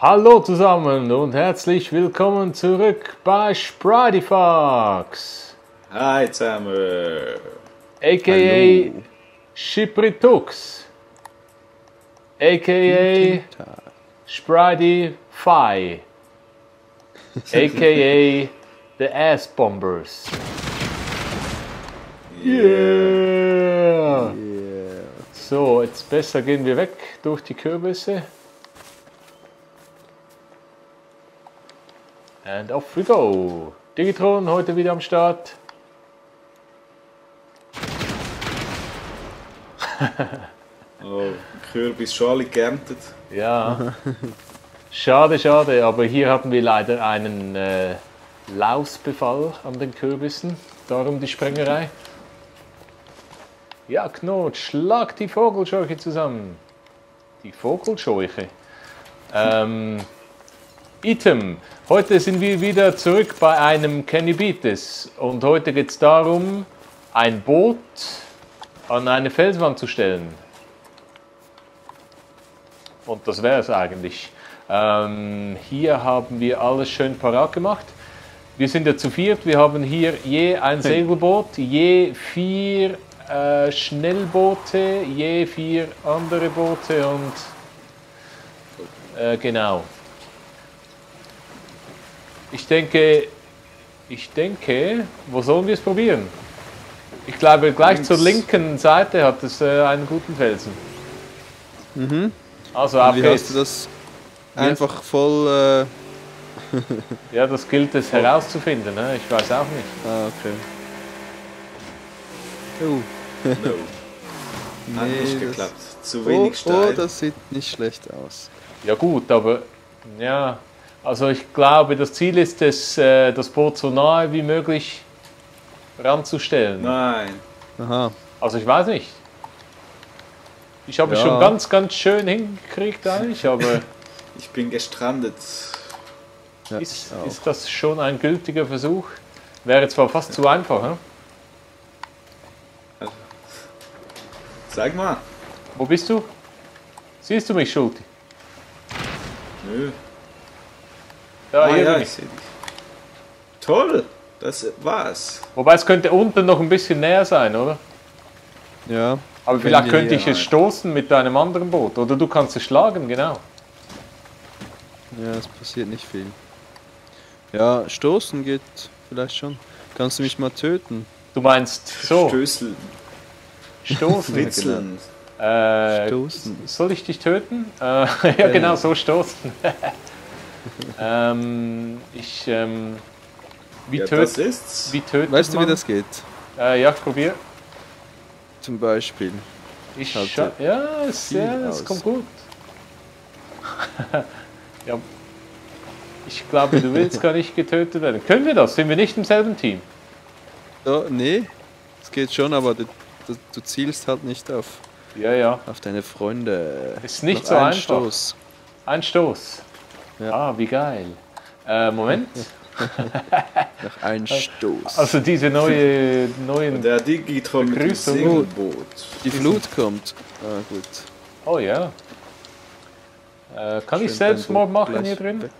Hallo zusammen und herzlich willkommen zurück bei Sprityfox, Hi zusammen. a.k.a. Shipritux, a.k.a. Sprityfy, a.k.a. The Ass Bombers. Yeah! So, jetzt besser gehen wir weg durch die Kürbisse. And off we go. Digitron heute wieder am Start. Oh, Kürbis schon alle geerntet. Ja. Schade, schade, aber hier haben wir leider einen Lausbefall an den Kürbissen. Darum die Sprengerei. Ja, Knot, schlag die Vogelscheuche zusammen. Die Vogelscheuche. Item. Heute sind wir wieder zurück bei einem Kennybeates und heute geht es darum, ein Boot an eine Felswand zu stellen. Und das wäre es eigentlich. Hier haben wir alles schön parat gemacht. Wir sind ja zu viert, wir haben hier je ein Segelboot, je 4 Schnellboote, je 4 andere Boote und genau. Ich denke, wo sollen wir es probieren? Ich glaube, gleich zur linken Seite hat es einen guten Felsen. Mhm. Also auf Wie geht's. hast du das einfach voll... Ja, das gilt es herauszufinden, ne? Ich weiß auch nicht. Ah, okay. Oh. No. Hat Nee, nicht das- geklappt. Zu wenig steil. Oh, das sieht nicht schlecht aus. Ja gut, aber ja, also ich glaube, das Ziel ist es, das Boot so nahe wie möglich ranzustellen. Nein. Aha. Also ich weiß nicht. Ich habe es Ja. schon ganz, ganz schön hingekriegt eigentlich, aber Ich bin gestrandet. Ja, ist auch. das schon ein gültiger Versuch? Wäre zwar fast zu einfach, ne? Sag mal. Wo bist du? Siehst du mich, Schulti? Nö. Da, hier ja, bin ich ich. sehe dich. Toll. Das war's. Wobei es könnte unten noch ein bisschen näher sein, oder? Ja. Aber Wenn vielleicht wir könnte hier- ich es stoßen mit deinem anderen Boot. Oder du kannst es schlagen, genau. Ja, es passiert nicht viel. Ja, stoßen geht vielleicht schon. Kannst du mich mal töten? Du meinst so, Stößeln. stoßen. Witzeln. Stoßen. Soll ich dich töten? Ja, genau, so stoßen. Wie, Ja, töt, das ist's. wie tötet Weißt du, man? wie das geht? Ja, ich probiere. Zum Beispiel. Schaut Ja, es aus. kommt gut. Ja, ich glaube, du willst gar nicht getötet werden. Können wir das? Sind wir nicht im selben Team? So, nee, es geht schon, aber du zielst halt nicht auf Ja. deine Freunde. Ist nicht Noch so ein einfach. Stoß. Ein Stoß. Ja. Ah, wie geil. Moment. Noch ein Stoß. Also diese neuen... Der Digitron mit dem Begrüßung. Segelboot. Die Flut kommt. Ah, gut. Oh ja. Kann ich Schön Selbstmord dein machen Boot hier gleich drin? weg.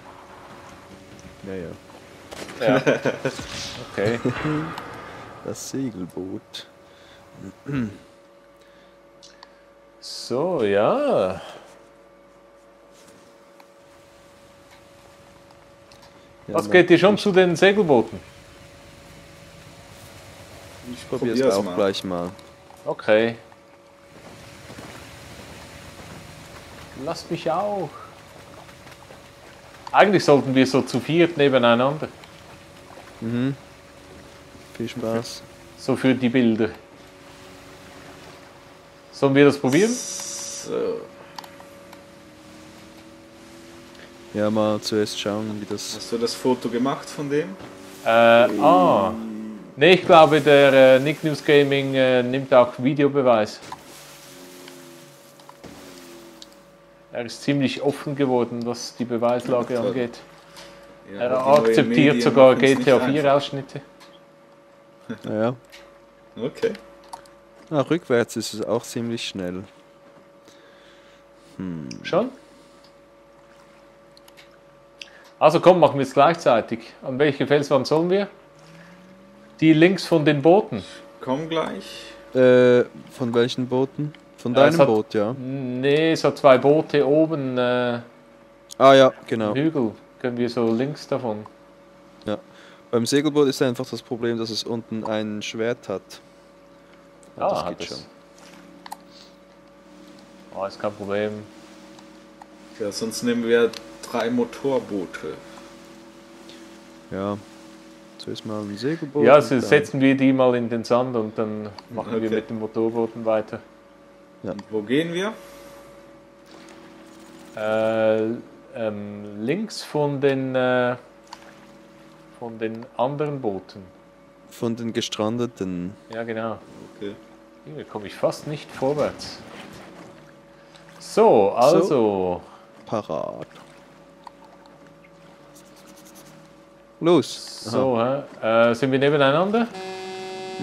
Ja, ja. Ja. Okay. Das Segelboot. So, ja. Ja, Was man- geht dir schon zu den Segelbooten? Ich Probier's probier's auch mal. gleich mal. Okay. Lass mich auch. Eigentlich sollten wir so zu viert nebeneinander. Mhm. Viel Spaß. So für die Bilder. Sollen wir das probieren? So. Ja, mal zuerst schauen, wie das. Hast du das Foto gemacht von dem? Nee, ich glaube, der Nick News Gaming nimmt auch Videobeweis. Er ist ziemlich offen geworden, was die Beweislage Ja, toll. angeht. Ja, Er die neuen akzeptiert Medien sogar machen's nicht GTA einfach. 4 Ausschnitte. Ja. Okay. Ah, rückwärts ist es auch ziemlich schnell. Schon? Also komm, machen wir es gleichzeitig. An welche Felswand sollen wir? Die links von den Booten. Komm gleich. Von welchen Booten? Von deinem Boot, ja. Nee, so 2 Boote oben Ah ja, genau. am Hügel. Können wir so links davon. Ja. Beim Segelboot ist einfach das Problem, dass es unten ein Schwert hat. Aber das hat geht es. schon. Oh, ist kein Problem. Ja, sonst nehmen wir 3 Motorboote. Ja. Zuerst mal ein Segelboot. Ja, und also dann- setzen wir die mal in den Sand und dann machen wir Okay. mit den Motorbooten weiter. Und wo gehen wir? Links von den anderen Booten. Von den gestrandeten. Ja, genau. Okay. Hier komme ich fast nicht vorwärts. So, also. Parat. Los. So, sind wir nebeneinander?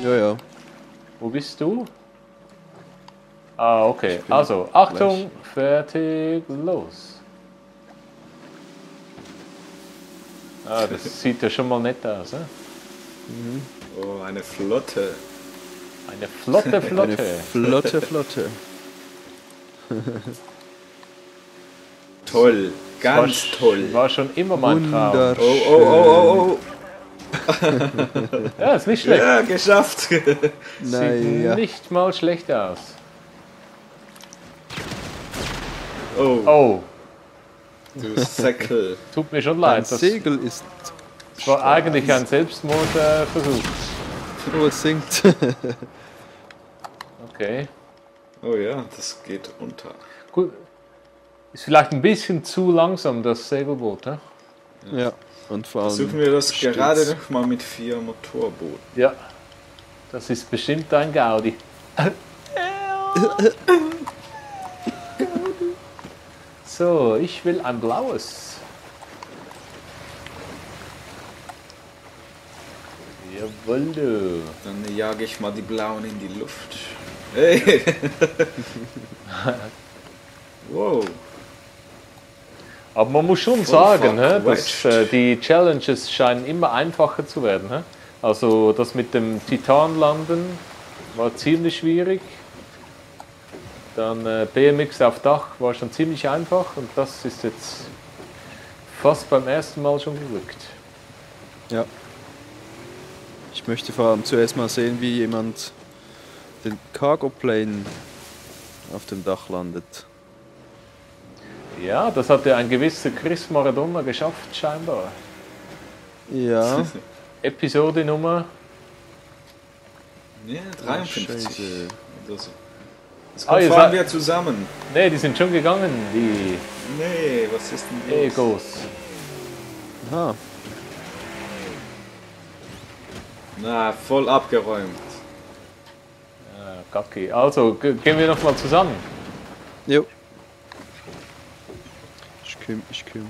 Ja, ja. Wo bist du? Ah, okay. Also, Achtung, fertig, los. Ah, das sieht ja schon mal nett aus, ne? Oh, eine Flotte. Eine flotte Flotte. Flotte, Flotte. Toll. Ganz toll. War schon immer mein Traum. Oh, oh, oh, oh, Ja, ist nicht oh. schlecht. Ja, geschafft. Sieht Naja. nicht mal schlecht aus. Oh, Oh, du Säckel. tut mir schon Ein leid. Das Segel ist. war eigentlich ein Selbstmordversuch. Oh, es sinkt. Okay. Oh ja, das geht unter. Gut. Ist vielleicht ein bisschen zu langsam, das Segelboot, ne? Ja. Und vor allem. Versuchen wir das steht's. gerade noch mal mit 4 Motorbooten. Ja. Das ist bestimmt ein Gaudi. So, ich will ein blaues. Jawohl, du. Dann jage ich mal die blauen in die Luft. Hey. Wow. Aber man muss schon Voll sagen, dass verquetscht. die Challenges scheinen immer einfacher zu werden. Hä? Also das mit dem Titanlanden war ziemlich schwierig. Dann BMX auf Dach war schon ziemlich einfach und das ist jetzt fast beim ersten Mal schon geglückt. Ja. Ich möchte vor allem zuerst mal sehen, wie jemand den Cargo Plane auf dem Dach landet. Ja, das hat ja ein gewisser Chris Maradona geschafft scheinbar. Ja. Episode Nummer, Ja, 53. Scheiße. Oder so. Jetzt Ah, ihr fahren seid- wir zusammen. ne, die sind schon gegangen, die Nee, was ist denn los? Egos. Aha. Na, voll abgeräumt. Gacki. Also, gehen wir nochmal zusammen. Jo. Ich kümm.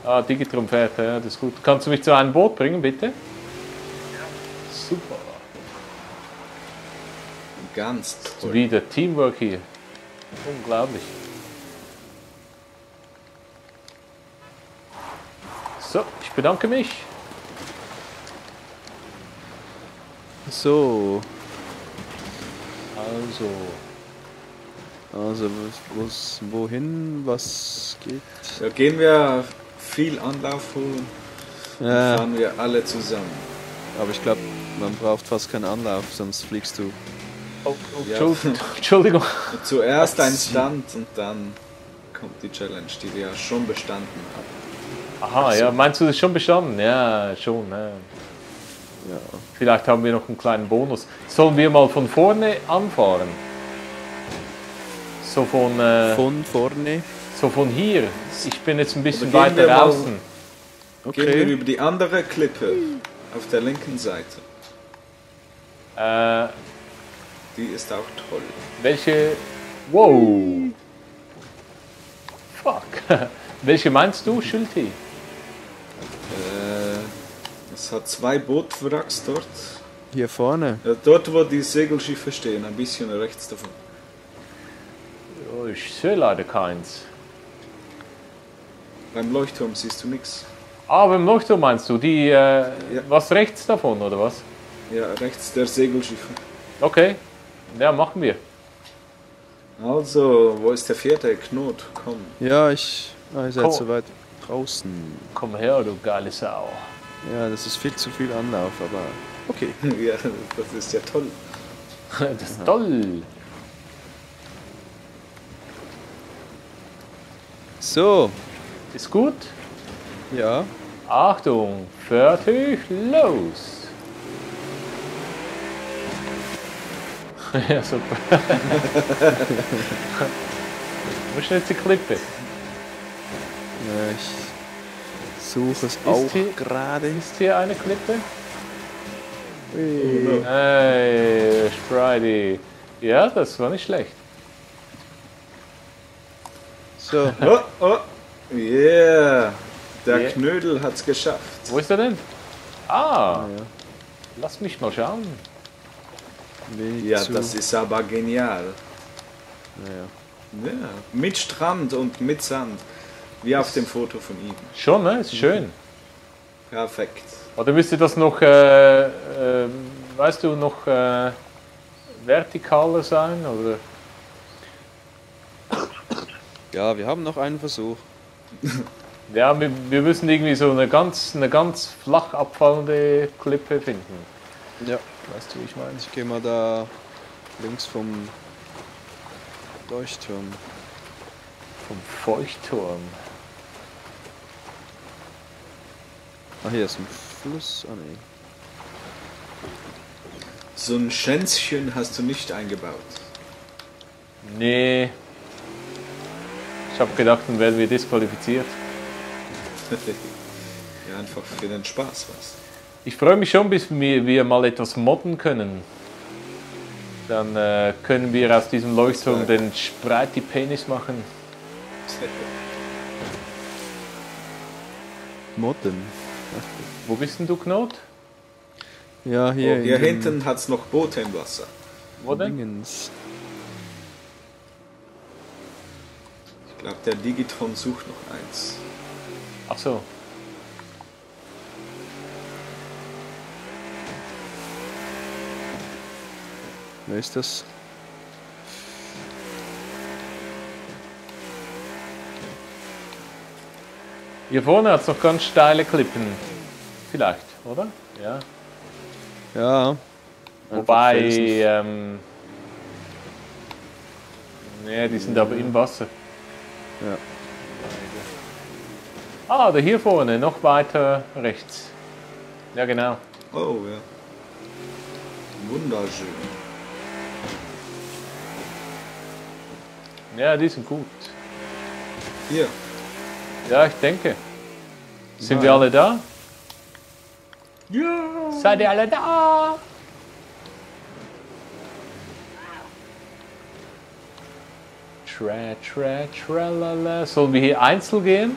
Ah, Digitrum fährt, ja, das ist gut. Kannst du mich zu einem Boot bringen, bitte? Super. Ganz toll. Wieder Teamwork hier. Unglaublich. So, ich bedanke mich. So. Also, Wohin? Was geht? Da gehen wir viel Anlauf holen. Ja, Fahren wir alle zusammen. aber ich glaube, man braucht fast keinen Anlauf, sonst fliegst du. oh, Ja. Entschuldigung. Zuerst ein Stand und dann kommt die Challenge, die wir schon bestanden haben. Aha, ja, meinst du das schon bestanden? Ja, schon. Ja. Ja. Vielleicht haben wir noch einen kleinen Bonus. Sollen wir mal von vorne anfahren? So Von vorne. so von hier. Ich bin jetzt ein bisschen Oder gehen weiter wir mal- draußen. Gehen wir Okay. über die andere Klippe auf der linken Seite. Die ist auch toll. Welche. Wow! Fuck! Welche meinst du, Schülti? Es hat 2 Bootwracks dort. Hier vorne. Dort, wo die Segelschiffe stehen, ein bisschen rechts davon. Oh, ich sehe leider keins. Beim Leuchtturm siehst du nichts. Ah, beim Leuchtturm meinst du? Die, was rechts davon, oder was? Ja, rechts der Segelschiffe. Okay, ja, machen wir. Also, wo ist der vierte? Knot, komm. Ja, ihr seid Komm. so weit draußen. Komm her, du geile Sau. Ja, das ist viel zu viel Anlauf, aber okay. Ja, das ist ja toll. Das ist toll. So, Ist gut? ja. Achtung, fertig, los. Ja, super. Wo ist jetzt die Klippe? Ja, ich suche es Ist auch hier- gerade. Ist hier eine Klippe? Ui. Hey, Spridey. Ja, das war nicht schlecht. So, Oh, oh, yeah. Der Yeah. Knödel hat's geschafft. Wo ist er denn? Ah, ja. lass mich mal schauen. Wenig Ja, zu. das ist aber genial. Naja. Ja, mit Strand und mit Sand. Wie auf dem Foto von ihm. Schon, ne? Ist schön. Perfekt. Oder müsste das noch, weißt du, noch vertikaler sein? Oder? Ja, wir haben noch einen Versuch. Ja, wir müssen irgendwie so eine ganz flach abfallende Klippe finden. Ja. Weißt du, wie ich meine? Ich gehe mal da links vom Leuchtturm. Vom Feuchtturm. Ah, hier ist ein Fluss. Ah, nee. So ein Schänzchen hast du nicht eingebaut. Nee. Ich habe gedacht, dann werden wir disqualifiziert. Ja, einfach für den Spaß was. Ich freue mich schon, bis wir mal etwas modden können. Dann können wir aus diesem Leuchtturm den Spreiti-Penis machen. Modden. Wo bist denn du, Knot? Ja, Oh, hier, hier in dem hinten hat's noch Boote im Wasser. Wo denn? Dingens. Ich glaube, der Digitron sucht noch eins. Ach so. Wer ist das? Hier vorne hat es noch ganz steile Klippen. Vielleicht, oder? Ja. Ja. einfach Wobei, Felsen. nee, die sind aber im Wasser. Ja. Ah, da hier vorne, noch weiter rechts. Ja, genau. Oh, ja. Wunderschön. Ja, die sind gut. Hier. Ja, ich denke. Sind Ja. wir alle da? Ja. Seid ihr alle da? Tralala. Sollen wir hier einzeln gehen?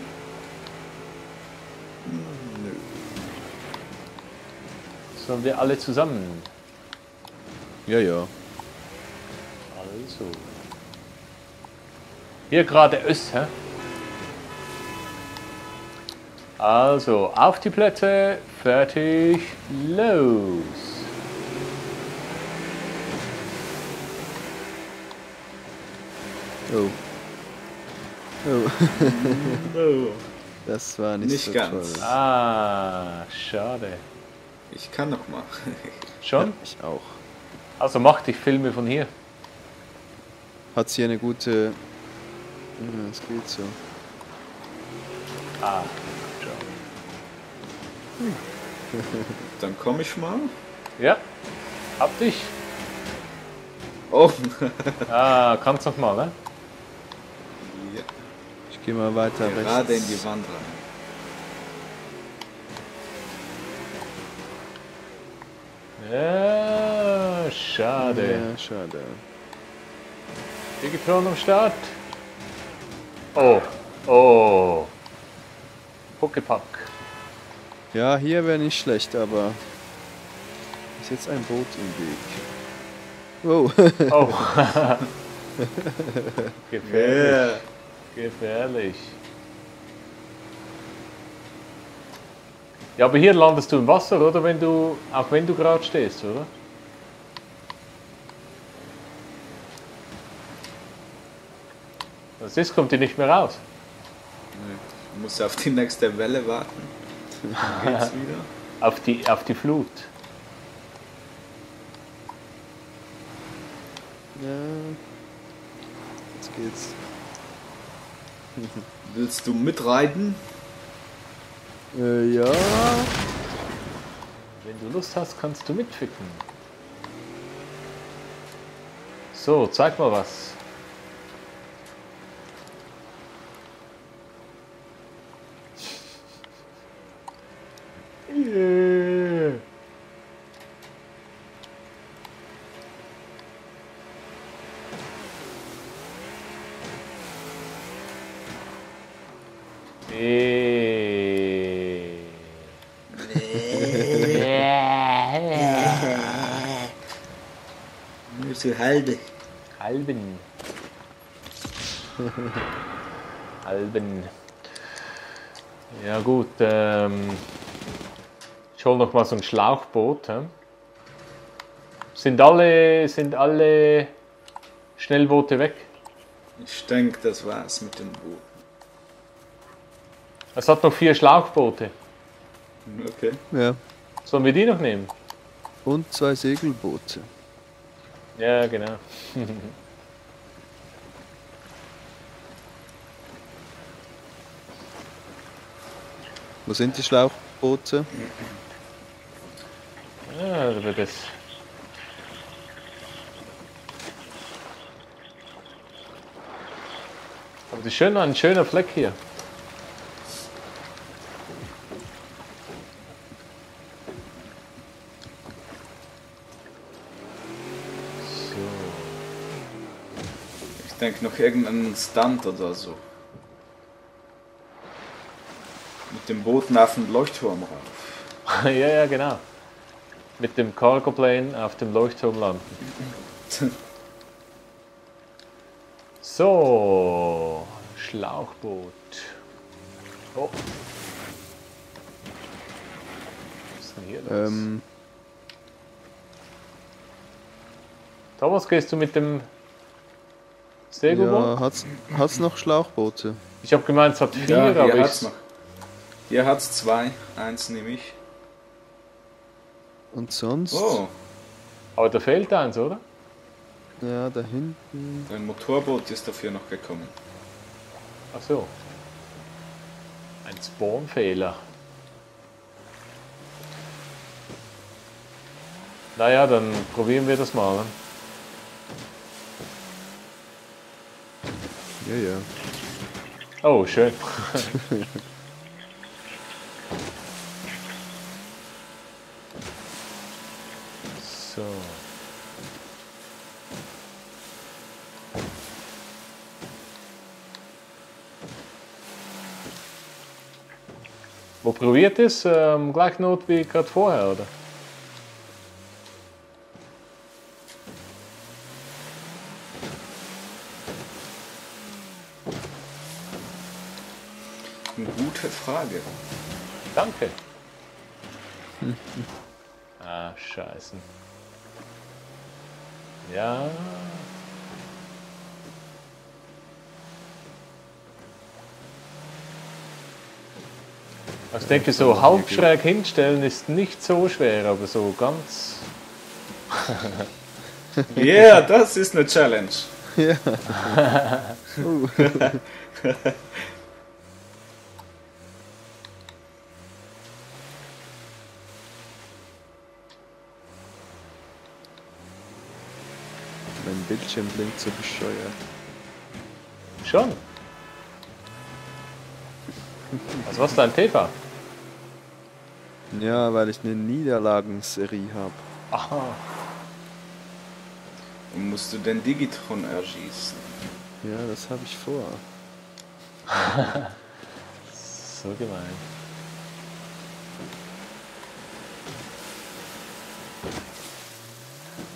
Nö. Sollen wir alle zusammen? Ja, ja. Also. Hier geradeaus, hä? Also, auf die Plätze, fertig, los! Oh. Oh. Oh. Das war nicht, Nicht so ganz. toll. Ah, schade. Ich kann noch mal. Schon? Ich auch. Also mach dich Filme von hier. Hat sie eine gute... Ja, es geht so. Ah, schon. Dann komme ich mal. Ja, hab dich. Oh. Ah, kannst noch mal, ne? Ja. Ich gehe mal weiter Gerade in rechts. die Wand rein. Ja, schade. Ja, schade. Digitron am Start. Oh, oh. Huckepack. Ja, hier wäre nicht schlecht, aber... Ist jetzt ein Boot im Weg. Wow. Oh. Gefährlich. Yeah. Gefährlich. Ja, aber hier landest du im Wasser, oder? Auch wenn du gerade stehst, oder? Was ist, kommt die nicht mehr raus? Ich muss auf die nächste Welle warten. Dann geht's wieder. Auf die Flut. Ja. Jetzt geht's. Willst du mitreiten? Ja. Wenn du Lust hast, kannst du mitficken. So, zeig mal was. Yeah. Nur so halbe. Alben. Alben. Ja gut, ich hol noch mal so ein Schlauchboot. Hä? Sind alle Schnellboote weg? Ich denke, das war's mit dem Boot. Es hat noch 4 Schlauchboote. Okay. Ja. Sollen wir die noch nehmen? Und 2 Segelboote. Ja, genau. Wo sind die Schlauchboote? Ja, da wird es. Aber das ist schön, ein schöner Fleck hier. Ich denke noch irgendeinen Stunt oder so. Mit dem Boot auf den Leuchtturm rauf. Ja, ja, genau. Mit dem Cargo Plane auf dem Leuchtturm landen. So, Schlauchboot. Oh. Was ist denn hier los? Thomas, gehst du mit dem Segelboot? Ja, hat's noch Schlauchboote? Ich habe gemeint, es hat 4, Ja, aber hier hat's ich... noch. Hier hat's 2. Eins nehme ich. Und sonst? Oh, Aber da fehlt eins, oder? Ja, da hinten. ein Motorboot ist dafür noch gekommen. Ach so. Ein Spawnfehler. Naja, dann probieren wir das mal. Ne? Ja, ja. Oh, schön. So. Wo probiert es? Gleich Not wie gerade vorher, oder? Eine gute Frage. Danke. Ah, scheiße. Ja. Ich denke, so halb schräg hinstellen ist nicht so schwer, aber so ganz... Ja, yeah, das ist eine Challenge. Ja. Mein Bildschirm blinkt so bescheuert. Schon. Was war's dein TV? Ja, weil ich eine Niederlagenserie habe. Aha. Und musst du den Digitron erschießen? Ja, das habe ich vor. So gemein.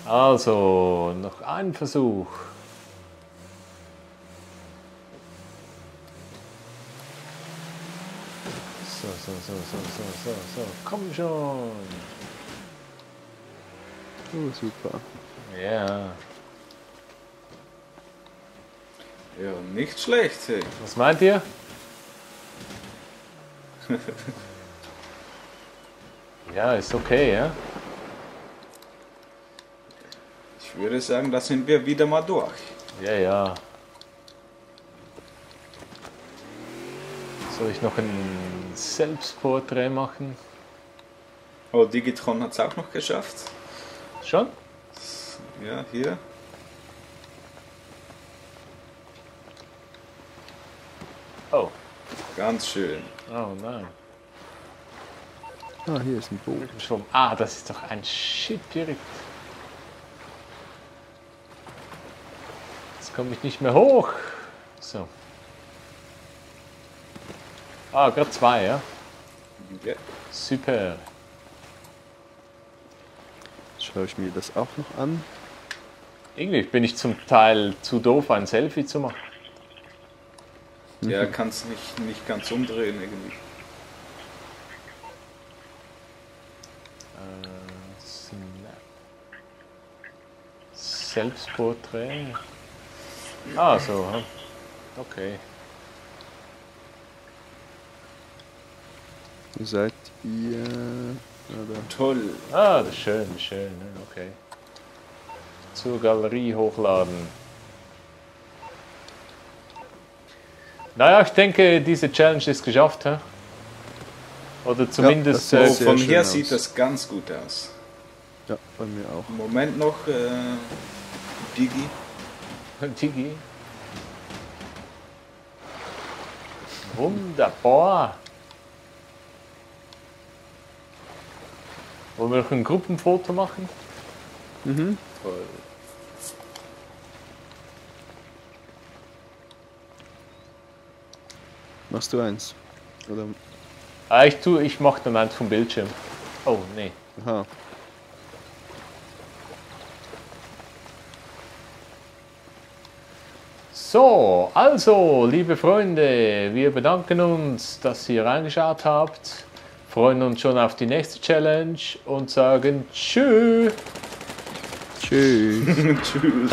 Also, noch ein Versuch. So. Komm schon. Oh, super. Ja. Ja, nicht schlecht, hey. Was meint ihr? Ja, ist okay, ja? Ich würde sagen, da sind wir wieder mal durch. Ja. Soll ich noch ein Selbstporträt machen? Oh, Digitron hat es auch noch geschafft. Schon? Ja, hier. Oh. Ganz schön. Oh nein. Ah, hier ist ein Boot. Schon. Ah, das ist doch ein Shit direkt. Jetzt komme ich nicht mehr hoch. So. Ah, gerade 2, ja? Ja. Super. Jetzt schaue ich mir das auch noch an. Irgendwie bin ich zum Teil zu doof, ein Selfie zu machen. Ja, kannst nicht ganz umdrehen irgendwie. Snap. Selbstporträt. Ah, so. hm. Okay. Wo seid ihr? Oder? Toll. Ah, das ist schön, ne? Okay. Zur Galerie hochladen. Naja, ich denke, diese Challenge ist geschafft, hä? Oder zumindest das Oh, ist sehr von schön hier aus. sieht das ganz gut aus. Ja, bei mir auch. Im Moment noch Digi. Tigi. Wunderbar. Wollen wir noch ein Gruppenfoto machen? Mhm. Toll. Machst du eins? Oder? Ah, ich mache dann eins vom Bildschirm. Oh, nee. Aha. So, also, liebe Freunde, wir bedanken uns, dass ihr reingeschaut habt, freuen uns schon auf die nächste Challenge und sagen Tschüss. Tschüss. Tschüss.